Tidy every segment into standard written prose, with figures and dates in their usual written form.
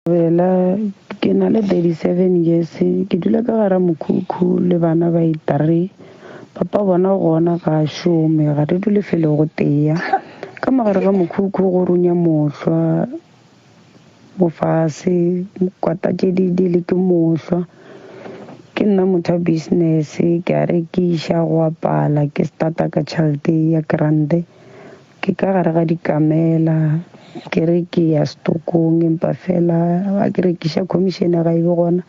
Bela, ke na le 37 years, ke dula ka gara mokhukhu le bana ba itare. Papa bona gona ga a šome, ga re dule felo go tea. Ka mogare ga mokhukhu go runya mohlwa bofase, kwata tše di di le ke mohlwa. Ke nna motho wa business, ke a rekiša go apala, ke starta ka tšhelete ya grant. Ke ka gare ga dikamela, ke re ke ya setokong empa fela ga ke rekiša commission ga e be gona.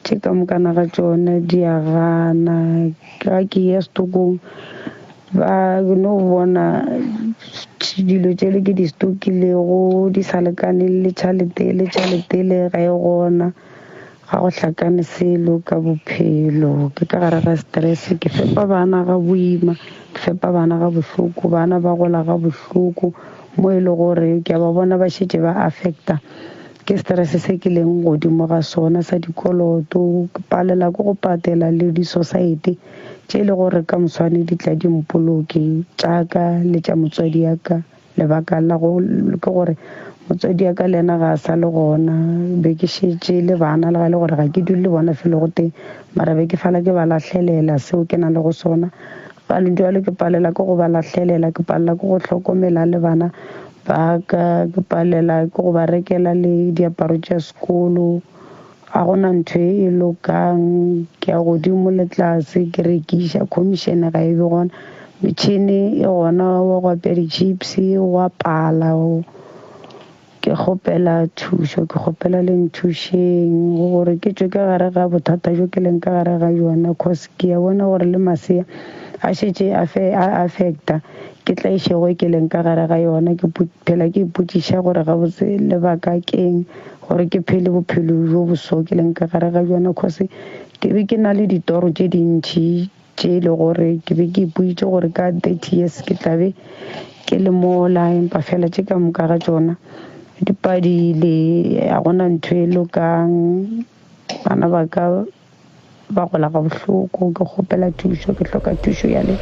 Tše ka mokana ga tšona di a gana. Ga ke ya setokong ba no bona dilo tšele ke di stokilego di sa lekane le tšhelete le tšhelete le ga e gona. Ga go hlakane selo ka bophelo. Ke ka gare ga stress, ke fepa bana ga boima, ke fepa bana ga bohloko, bana ba gola ga bohloko mo e le gore ke a ba bona ba šetše ba affecta ke stress se ke leng godimo ga sona sa dikoloto. Ke palela ke go patela le di-society tše e le gore ka moswane di tla di mpoloke tša ka le tša motswadi ya ka. Lebaka la go ke gore motswadi wa ka le yena ga a sa le gona, be ke šetše le bana le ga e le gore ga ke dule le bona felo go tee, mara be ke fela ke ba lahlelela seo ke nang le go sona. Bjale ke palela ke go ba lahlelela, ke palela ke go hlokomela le bana ba ka, ke palela ke go ba rekela le diaparo tša sekolo. Ga gona ntho e lokang, ke ya godimo le tlase ke rekiša, commission ga e be gona. Metšhene e gona wa go apea di-chips wa pala. Ke kgopela thušo, ke kgopela le nthušeng gore ke tšwe ka gare ga bothata bjo ke leng ka gare ga bjona, cause ke a bona gore le masea a šetše a affecta ke tlaišego e ke leng ka gare ga yona. Ke phela ke ipotšiša gore gabotse lebaka keng gore ke phele bophelo bjo boso ke leng ka gare ga bjona cause ke be ke na le ditoro tše dintšhi tše e le gore ke be ke ipoitše gore ka 30 years ke tlabe ke le mola empa fela tše ka moka ga tšona di padile ga gona ntho e lokang bana ba ka ba gola ga bohloko ke kgopela thušo ke hloka thušo ya le.